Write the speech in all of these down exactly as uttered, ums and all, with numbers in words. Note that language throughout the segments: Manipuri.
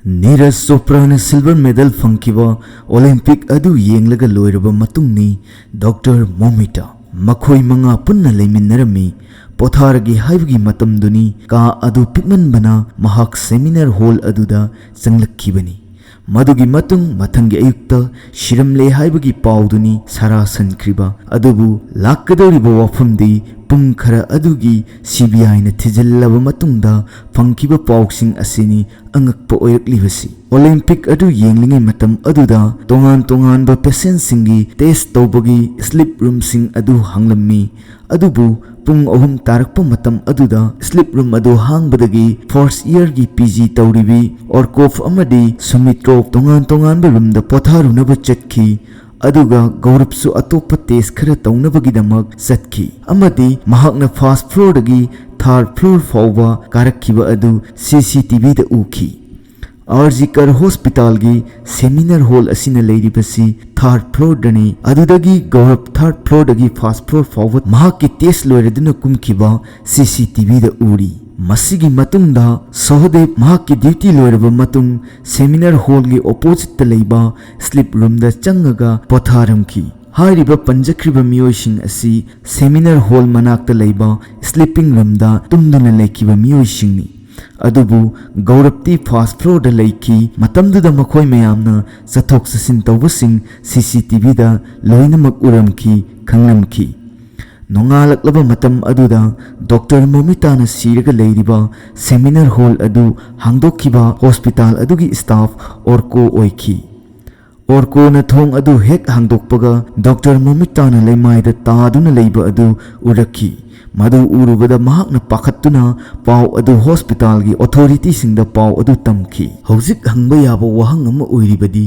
ꯅꯤꯔꯖ ꯆꯣꯄ꯭ꯔꯥꯅ ꯁꯤꯜꯚꯔ ꯃꯦꯗꯜ ꯐꯪꯈꯤꯕ ꯑꯣꯂꯤꯝꯄꯤꯛ ꯑꯗꯨ ꯌꯦꯡꯂꯒ ꯂꯣꯏꯔꯕ ꯃꯇꯨꯡꯅꯤ ꯗꯣꯛꯇꯔ ꯃꯣꯃꯤꯇꯥ꯫ ꯃꯈꯣꯏ ꯃꯉꯥ ꯄꯨꯟꯅ ꯂꯩꯃꯤꯟꯅꯔꯝꯃꯤ꯫ ꯄꯣꯊꯥꯔꯒꯦ ꯍꯥꯏꯕꯒꯤ ꯃꯇꯝꯗꯨꯅꯤ꯫ ꯀꯥ ꯑꯗꯨ ꯄꯤꯛꯃꯟꯕꯅ ꯃꯍꯥꯛ ꯁꯦꯃꯤꯅꯥꯔ ꯍꯣꯜ ꯑꯗꯨꯗ ꯆꯪꯂꯛꯈꯤꯕꯅꯤ꯫ ꯃꯗꯨꯒꯤ ꯃꯇꯨꯡ ꯃꯊꯪꯒꯤ ꯑꯌꯨꯛꯇ ꯁꯤꯔꯝꯂꯦ ꯍꯥꯏꯕꯒꯤ ꯄꯥꯎꯗꯨꯅꯤ ꯁꯥꯔꯥ ꯁꯟꯈ꯭ꯔꯤꯕ꯫ ꯑꯗꯨꯕꯨ ꯂꯥꯛꯀꯗꯧꯔꯤꯕ ꯋꯥꯐꯝꯗꯤ ꯄꯨꯡ ꯈꯔ ꯑꯗꯨꯒꯤ ꯁꯤ ꯕꯤ ꯑꯥꯏꯅ ꯊꯤꯖꯤꯜꯂꯕ ꯃꯇꯨꯡꯗ ꯐꯪꯈꯤꯕ ꯄꯥꯎꯁꯤꯡ ꯑꯁꯤꯅꯤ ꯑꯉꯛꯄ ꯑꯣꯏꯔꯛꯂꯤꯕꯁꯤ꯫ ꯑꯣꯂꯤꯝꯄꯤꯛ ꯑꯗꯨ ꯌꯦꯡꯂꯤꯉꯩ ꯃꯇꯝ ꯑꯗꯨꯗ ꯇꯣꯉꯥꯟ ꯇꯣꯉꯥꯟꯕ ꯄꯦꯁꯦꯟꯁꯤꯡꯒꯤ ꯇꯦꯁ ꯇꯧꯕꯒꯤ ꯁ꯭ꯂꯤꯞ ꯔꯨꯝꯁꯤꯡ ꯑꯗꯨ ꯍꯥꯡꯂꯝꯃꯤ꯫ ꯑꯗꯨꯕꯨ ꯄꯨꯡ ꯑꯍꯨꯝ ꯇꯥꯔꯛꯄ ꯃꯇꯝ ꯑꯗꯨꯗ ꯁ꯭ꯂꯤꯞ ꯔꯨꯝ ꯑꯗꯨ ꯍꯥꯡꯕꯗꯒꯤ ꯐꯥꯔꯁ ꯏꯌꯔꯒꯤ ꯄꯤ ꯖꯤ ꯇꯧꯔꯤꯕꯤ ꯑꯣꯔꯀꯣꯐ ꯑꯃꯗꯤ ꯁꯨꯃꯤꯇ꯭ꯔꯣꯐ ꯇꯣꯉꯥꯟ ꯇꯣꯉꯥꯟꯕ ꯔꯨꯝꯗ ꯄꯣꯊꯥꯔꯨꯅꯕ ꯆꯠꯈꯤ꯫ ꯑꯗꯨꯒ ꯒꯧꯔꯕꯁꯨ ꯑꯇꯣꯞꯄ ꯇꯦꯁ ꯈꯔ ꯇꯧꯅꯕꯒꯤꯗꯃꯛ ꯆꯠꯈꯤ ꯑꯃꯗꯤ ꯃꯍꯥꯛꯅ ꯐꯥꯔꯁ ꯐ꯭ꯂꯣꯔꯗꯒꯤ ꯊꯥꯔꯗ ꯐ꯭ꯂꯣꯔ ꯐꯥꯎꯕ ꯀꯥꯔꯛꯈꯤꯕ ꯑꯗꯨ ꯁꯤ ꯁꯤ ꯇꯤ ꯚꯤꯗ ꯎꯈꯤ꯫ ꯑꯥꯔ ꯖꯤ ꯀꯔ ꯍꯣꯁꯄꯤꯇꯥꯜꯒꯤ ꯁꯦꯃꯤꯅꯥꯔ ꯍꯣꯜ ꯑꯁꯤꯅ ꯂꯩꯔꯤꯕꯁꯤ ꯊꯥꯔꯗ ꯐ꯭ꯂꯣꯔꯗꯅꯤ꯫ ꯑꯗꯨꯗꯒꯤ ꯒꯧꯔꯕ ꯊꯥꯔꯗ ꯐ꯭ꯂꯣꯔꯗꯒꯤ ꯐꯥꯔꯁ ꯐ꯭ꯂꯣꯔ ꯐꯥꯎꯕ ꯃꯍꯥꯛꯀꯤ ꯇꯦꯁ ꯂꯣꯏꯔꯗꯨꯅ ꯀꯨꯝꯈꯤꯕ ꯁꯤ ꯁꯤ ꯇꯤ ꯚꯤꯗ ꯎꯔꯤ꯫ ꯃꯁꯤꯒꯤ ꯃꯇꯨꯡꯗ ꯁꯍꯗꯦꯕ ꯃꯍꯥꯛꯀꯤ ꯗ꯭ꯌꯨꯇꯤ ꯂꯣꯏꯔꯕ ꯃꯇꯨꯡ ꯁꯦꯃꯤꯅꯥꯔ ꯍꯣꯜꯒꯤ ꯑꯣꯄꯣꯖꯤꯠꯇ ꯂꯩꯕ ꯁ꯭ꯂꯤꯞ ꯔꯨꯝꯗ ꯆꯪꯉꯒ ꯄꯣꯊꯥꯔꯝꯈꯤ꯫ ꯍꯥꯏꯔꯤꯕ ꯄꯟꯖꯈ꯭ꯔꯤꯕ ꯃꯤꯑꯣꯏꯁꯤꯡ ꯑꯁꯤ ꯁꯦꯃꯤꯅꯥꯔ ꯍꯣꯜ ꯃꯅꯥꯛꯇ ꯂꯩꯕ ꯁ꯭ꯂꯤꯄꯤꯡ ꯔꯨꯝꯗ ꯇꯨꯝꯗꯨꯅ ꯂꯩꯈꯤꯕ ꯃꯤꯑꯣꯏꯁꯤꯡꯅꯤ꯫ ꯑꯗꯨꯕꯨ ꯒꯧꯔꯕꯇꯤ ꯐꯥꯔꯁ ꯐ꯭ꯂꯣꯔꯗ ꯂꯩꯈꯤ꯫ ꯃꯇꯝꯗꯨꯗ ꯃꯈꯣꯏ ꯃꯌꯥꯝꯅ ꯆꯠꯊꯣꯛ ꯆꯠꯁꯤꯟ ꯇꯧꯕꯁꯤꯡ ꯁꯤ ꯁꯤ ꯇꯤ ꯚꯤꯗ ꯂꯣꯏꯅꯃꯛ ꯎꯔꯝꯈꯤ, ꯈꯪꯂꯝꯈꯤ꯫ ꯅꯣꯡꯉꯥꯜꯂꯛꯂꯕ ꯃꯇꯝ ꯑꯗꯨꯗ ꯗꯣꯛꯇꯔ ꯃꯣꯃꯤꯇꯥꯅ ꯁꯤꯔꯒ ꯂꯩꯔꯤꯕ ꯁꯦꯃꯤꯅꯥꯔ ꯍꯣꯜ ꯑꯗꯨ ꯍꯥꯡꯗꯣꯛꯈꯤꯕ ꯍꯣꯁꯄꯤꯇꯥꯜ ꯑꯗꯨꯒꯤ ꯁ꯭ꯇꯥꯐ ꯑꯣꯔꯀꯣ ꯑꯣꯏꯈꯤ꯫ ꯑꯣꯔꯀꯣꯅ ꯊꯣꯡ ꯑꯗꯨ ꯍꯦꯛ ꯍꯥꯡꯗꯣꯛꯄꯒ ꯗꯣꯛꯇꯔ ꯃꯣꯃꯤꯇꯥꯅ ꯂꯩꯃꯥꯏꯗ ꯇꯥꯗꯨꯅ ꯂꯩꯕ ꯑꯗꯨ ꯎꯔꯛꯈꯤ꯫ ꯃꯗꯨ ꯎꯔꯨꯕꯗ ꯃꯍꯥꯛꯅ ꯄꯥꯈꯠꯇꯨꯅ ꯄꯥꯎ ꯑꯗꯨ ꯍꯣꯁꯄꯤꯇꯥꯜꯒꯤ ꯑꯣꯊꯣꯔꯤꯇꯤꯁꯤꯡꯗ ꯄꯥꯎ ꯑꯗꯨ ꯇꯝꯈꯤ꯫ ꯍꯧꯖꯤꯛ ꯍꯪꯕ ꯌꯥꯕ ꯋꯥꯍꯪ ꯑꯃ ꯑꯣꯏꯔꯤꯕꯗꯤ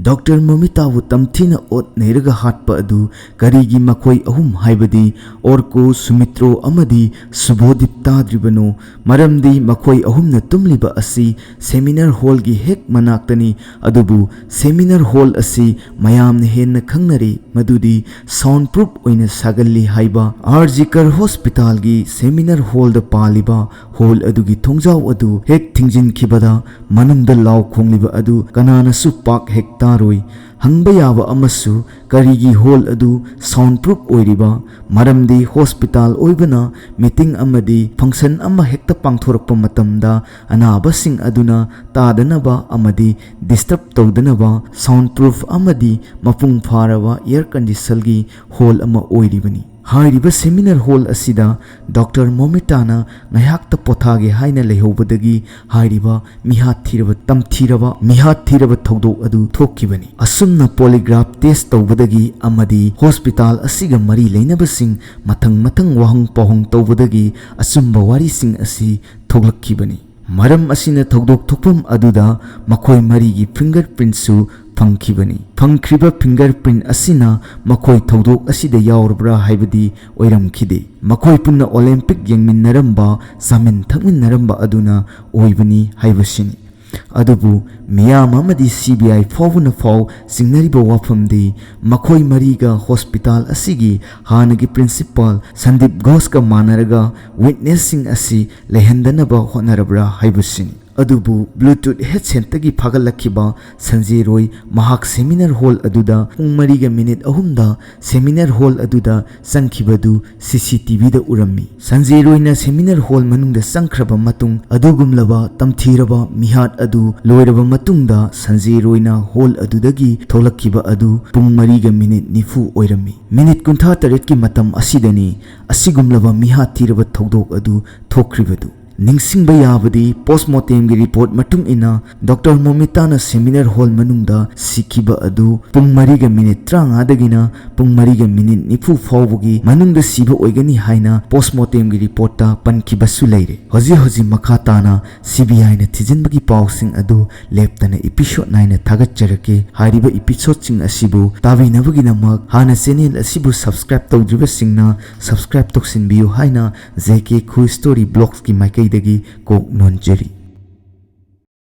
ꯗꯣꯛꯇꯔ ꯃꯣꯃꯤꯇꯥꯕꯨ ꯇꯝꯊꯤꯅ ꯑꯣꯠ ꯅꯩꯔꯒ ꯍꯥꯠꯄ ꯑꯗꯨ ꯀꯔꯤꯒꯤ ꯃꯈꯣꯏ ꯑꯍꯨꯝ ꯍꯥꯏꯕꯗꯤ ꯑꯣꯔꯀꯣ, ꯁꯨꯃꯤꯇ꯭ꯔꯣ ꯑꯃꯗꯤ ꯁꯨꯕꯣꯗꯤꯞ ꯇꯥꯗ꯭ꯔꯤꯕꯅꯣ? ꯃꯔꯝꯗꯤ ꯃꯈꯣꯏ ꯑꯍꯨꯝꯅ ꯇꯨꯝꯂꯤꯕ ꯑꯁꯤ ꯁꯦꯃꯤꯅꯥꯔ ꯍꯣꯜꯒꯤ ꯍꯦꯛ ꯃꯅꯥꯛꯇꯅꯤ꯫ ꯑꯗꯨꯕꯨ ꯁꯦꯃꯤꯅꯥꯔ ꯍꯣꯜ ꯑꯁꯤ ꯃꯌꯥꯝꯅ ꯍꯦꯟꯅ ꯈꯪꯅꯔꯤ ꯃꯗꯨꯗꯤ ꯁꯥꯎꯟꯗ ꯄ꯭ꯔꯨꯐ ꯑꯣꯏꯅ ꯁꯥꯒꯜꯂꯤ ꯍꯥꯏꯕ꯫ ꯑꯥꯔ ꯖꯤ ꯀꯔ ꯍꯣꯁꯄꯤꯇꯥꯜ ꯍꯣꯁꯄꯤꯇꯥꯜꯒꯤ ꯁꯦꯃꯤꯅꯥꯔ ꯍꯣꯜꯗ ꯄꯥꯜꯂꯤꯕ ꯍꯣꯜ ꯑꯗꯨꯒꯤ ꯊꯣꯡꯖꯥꯎ ꯑꯗꯨ ꯍꯦꯛ ꯊꯤꯡꯖꯤꯟꯈꯤꯕꯗ, ꯃꯅꯨꯡꯗ ꯂꯥꯎ ꯈꯣꯡꯂꯤꯕ ꯑꯗꯨ ꯀꯅꯥꯅꯁꯨ ꯄꯥꯛ ꯍꯦꯛ ꯇꯥꯔꯣꯏ꯫ ꯍꯪꯕ ꯌꯥꯕ ꯑꯃꯁꯨ, ꯀꯔꯤꯒꯤ ꯍꯣꯜ ꯑꯗꯨ ꯁꯥꯎꯟ ꯄ꯭ꯔꯨꯐ ꯑꯣꯏꯔꯤꯕ? ꯃꯔꯝꯗꯤ ꯍꯣꯁꯄꯤꯇꯥꯜ ꯑꯣꯏꯕꯅ ꯃꯤꯇꯤꯡ ꯑꯃꯗꯤ ꯐꯪꯁꯟ ꯑꯃ ꯍꯦꯛꯇ ꯄꯥꯡꯊꯣꯔꯛꯄ ꯃꯇꯝꯗ, ꯑꯅꯥꯕꯁꯤꯡ ꯑꯗꯨꯅ ꯇꯥꯗꯅꯕ ꯑꯃꯗꯤ ꯗꯤꯁꯇꯔꯕ ꯇꯧꯗꯅꯕ ꯁꯥꯎꯟ ꯄ꯭ꯔꯨꯐ ꯑꯃꯗꯤ ꯃꯄꯨꯡ ꯐꯥꯔꯕ ꯑꯦꯌꯔ ꯀꯟꯗꯤꯁꯟꯒꯤ ꯍꯣꯜ ꯑꯃ ꯑꯣꯏꯔꯤꯕꯅꯤ꯫ ꯍꯥꯏꯔꯤꯕ ꯁꯦꯃꯤꯅꯥꯔ ꯍꯣꯜ ꯑꯁꯤꯗ ꯗꯣꯛꯇꯔ ꯃꯣꯃꯤꯇꯥꯅ ꯉꯥꯏꯍꯥꯛꯇ ꯄꯣꯊꯥꯒꯦ ꯍꯥꯏꯅ ꯂꯩꯍꯧꯕꯗꯒꯤ, ꯍꯥꯏꯔꯤꯕ ꯃꯤꯍꯥꯠ ꯊꯤꯔꯕ, ꯇꯝꯊꯤꯔꯕ ꯃꯤꯍꯥꯠ ꯊꯤꯔꯕ ꯊꯧꯗꯣꯛ ꯑꯗꯨ ꯊꯣꯛꯈꯤꯕꯅꯤ꯫ ꯑꯁꯨꯝꯅ ꯄꯣꯂꯤꯒ꯭ꯔꯥꯐ ꯇꯦꯁ ꯇꯧꯕꯗꯒꯤ ꯑꯃꯗꯤ ꯍꯣꯁꯄꯤꯇꯥꯜ ꯑꯁꯤꯒ ꯃꯔꯤ ꯂꯩꯅꯕꯁꯤꯡ ꯃꯊꯪ ꯃꯊꯪ ꯋꯥꯍꯪ ꯄꯥꯎꯍꯪ ꯇꯧꯕꯗꯒꯤ ꯑꯆꯨꯝꯕ ꯋꯥꯔꯤꯁꯤꯡ ꯑꯁꯤ ꯊꯣꯛꯂꯛꯈꯤꯕꯅꯤ꯫ ꯃꯔꯝ ꯑꯁꯤꯅ ꯊꯧꯗꯣꯛ ꯊꯣꯛꯐꯝ ꯑꯗꯨꯗ ꯃꯈꯣꯏ ꯃꯔꯤꯒꯤ ꯐꯤꯡꯒꯔ ꯄ꯭ꯔꯤꯟꯠꯁꯨ ꯐꯪꯈꯤꯕꯅꯤ꯫ ꯐꯪꯈ꯭ꯔꯤꯕ ꯐꯤꯡꯒꯔ ꯄ꯭ꯔꯤꯟꯠ ꯑꯁꯤꯅ ꯃꯈꯣꯏ ꯊꯧꯗꯣꯛ ꯑꯁꯤꯗ ꯌꯥꯎꯔꯕ꯭ꯔꯥ ꯍꯥꯏꯕꯗꯤ ꯑꯣꯏꯔꯝꯈꯤꯗꯦ꯫ ꯃꯈꯣꯏ ꯄꯨꯟꯅ ꯑꯣꯂꯦꯝꯄꯤꯛ ꯌꯦꯡꯃꯤꯟꯅꯔꯝꯕ, ꯆꯥꯃꯤꯟ ꯊꯛꯃꯤꯟꯅꯔꯝꯕ ꯑꯗꯨꯅ ꯑꯣꯏꯕꯅꯤ ꯍꯥꯏꯕꯁꯤꯅꯤ꯫ ꯑꯗꯨꯕꯨ ꯃꯤꯌꯥꯝ ꯑꯃꯗꯤ ꯁꯤ ꯕꯤ ꯑꯥꯏ ꯐꯥꯎꯕꯅ ꯐꯥꯎ ꯆꯤꯡꯅꯔꯤꯕ ꯋꯥꯐꯝꯗꯤ, ꯃꯈꯣꯏ ꯃꯔꯤꯒ ꯍꯣꯁꯄꯤꯇꯥꯜ ꯑꯁꯤꯒꯤ ꯍꯥꯟꯅꯒꯤ ꯄ꯭ꯔꯤꯟꯁꯤꯄꯥꯜ ꯁꯟꯗꯤꯞ ꯘꯣꯁꯀ ꯃꯥꯟꯅꯔꯒ ꯋꯤꯠꯅꯦꯁꯁꯤꯡ ꯑꯁꯤ ꯂꯩꯍꯟꯗꯅꯕ ꯍꯣꯠꯅꯔꯕ꯭ꯔꯥ ꯍꯥꯏꯕꯁꯤꯅꯤ꯫ ꯑꯗꯨꯕꯨ ꯕ꯭ꯂꯨꯇꯨꯠ ꯍꯦꯗꯁꯦꯠꯇꯒꯤ ꯐꯥꯒꯠꯂꯛꯈꯤꯕ ꯁꯟꯖꯦ ꯔꯣꯏ ꯃꯍꯥꯛ ꯁꯦꯃꯤꯅꯥꯔ ꯍꯣꯜ ꯑꯗꯨꯗ ꯄꯨꯡ ꯃꯔꯤꯒ ꯃꯤꯅꯤꯠ ꯑꯍꯨꯝꯗ ꯁꯦꯃꯤꯅꯥꯔ ꯍꯣꯜ ꯑꯗꯨꯗ ꯆꯪꯈꯤꯕꯗꯨ ꯁꯤ ꯁꯤ ꯇꯤ ꯚꯤꯗ ꯎꯔꯝꯃꯤ꯫ ꯁꯟꯖꯦ ꯔꯣꯏꯅ ꯁꯦꯃꯤꯅꯥꯔ ꯍꯣꯜ ꯃꯅꯨꯡꯗ ꯆꯪꯈ꯭ꯔꯕ ꯃꯇꯨꯡ, ꯑꯗꯨꯒꯨꯝꯂꯕ ꯇꯝꯊꯤꯔꯕ ꯃꯤꯍꯥꯠ ꯑꯗꯨ ꯂꯣꯏꯔꯕ ꯃꯇꯨꯡꯗ, ꯁꯟꯖꯦ ꯔꯣꯏꯅ ꯍꯣꯜ ꯑꯗꯨꯗꯒꯤ ꯊꯣꯛꯂꯛꯈꯤꯕ ꯑꯗꯨ ꯄꯨꯡ ꯃꯔꯤꯒ ꯃꯤꯅꯤꯠ ꯅꯤꯐꯨ ꯑꯣꯏꯔꯝꯃꯤ꯫ ꯃꯤꯅꯤꯠ ꯀꯨꯟꯊ꯭ꯔꯥ ꯇꯔꯦꯠꯀꯤ ꯃꯇꯝ ꯑꯁꯤꯗꯅꯤ ꯑꯁꯤꯒꯨꯝꯂꯕ ꯃꯤꯍꯥꯠ ꯊꯤꯔꯕ ꯊꯧꯗꯣꯛ ꯑꯗꯨ ꯊꯣꯛꯈ꯭ꯔꯤꯕꯗꯨ꯫ ꯅꯤꯡꯁꯤꯡꯕ ꯌꯥꯕꯗꯤ, ꯄꯣꯁꯃꯣꯔꯇꯦꯝꯒꯤ ꯔꯤꯄꯣꯔꯠ ꯃꯇꯨꯡ ꯏꯟꯅ, ꯗꯣꯛꯇꯔ ꯃꯣꯃꯤꯇꯥꯅ ꯁꯦꯃꯤꯅꯥꯔ ꯍꯣꯜ ꯃꯅꯨꯡꯗ ꯁꯤꯈꯤꯕ ꯑꯗꯨ ꯄꯨꯡ ꯃꯔꯤꯒ ꯃꯤꯅꯤꯠ ꯇꯔꯥꯃꯉꯥꯗꯒꯤꯅ ꯄꯨꯡ ꯃꯔꯤꯒ ꯃꯤꯅꯤꯠ ꯅꯤꯐꯨ ꯐꯥꯎꯕꯒꯤ ꯃꯅꯨꯡꯗ ꯁꯤꯕ ꯑꯣꯏꯒꯅꯤ ꯍꯥꯏꯅ ꯄꯣꯁꯃꯣꯔꯇꯦꯝꯒꯤ ꯔꯤꯄꯣꯔꯠꯇ ꯄꯟꯈꯤꯕꯁꯨ ꯂꯩꯔꯦ꯫ ꯍꯧꯖꯤꯛ ꯍꯧꯖꯤꯛ ꯃꯈꯥ ꯇꯥꯅ ꯁꯤ ꯕꯤ ꯑꯥꯏꯅ ꯊꯤꯖꯤꯟꯕꯒꯤ ꯄꯥꯎꯁꯤꯡ ꯑꯗꯨ ꯂꯦꯞꯇꯅ ꯏꯄꯤꯁꯣꯗ ꯅꯥꯏꯅ ꯊꯥꯒꯠꯆꯔꯛꯀꯦ꯫ ꯍꯥꯏꯔꯤꯕ ꯏꯄꯤꯁꯣꯗꯁꯤꯡ ꯑꯁꯤꯕꯨ ꯇꯥꯕꯤꯅꯕꯒꯤꯗꯃꯛ ꯍꯥꯟꯅ ꯆꯦꯅꯦꯜ ꯑꯁꯤꯕꯨ ꯁꯕꯁꯀ꯭ꯔꯥꯏꯕ ꯇꯧꯗ꯭ꯔꯤꯕꯁꯤꯡꯅ ꯁꯕꯁꯀ꯭ꯔꯥꯏꯕ ꯇꯧꯁꯤꯟꯕꯤꯌꯨ ꯍꯥꯏꯅ ꯖꯦ ꯀꯦ ꯈꯨ ꯁ꯭ꯇꯣꯔꯤ ꯕ꯭ꯂꯣꯒꯁꯀꯤ ꯃꯥꯏꯀꯩꯗꯒꯤ ꯀꯣꯛ ꯅꯣꯟꯖꯔꯤ꯫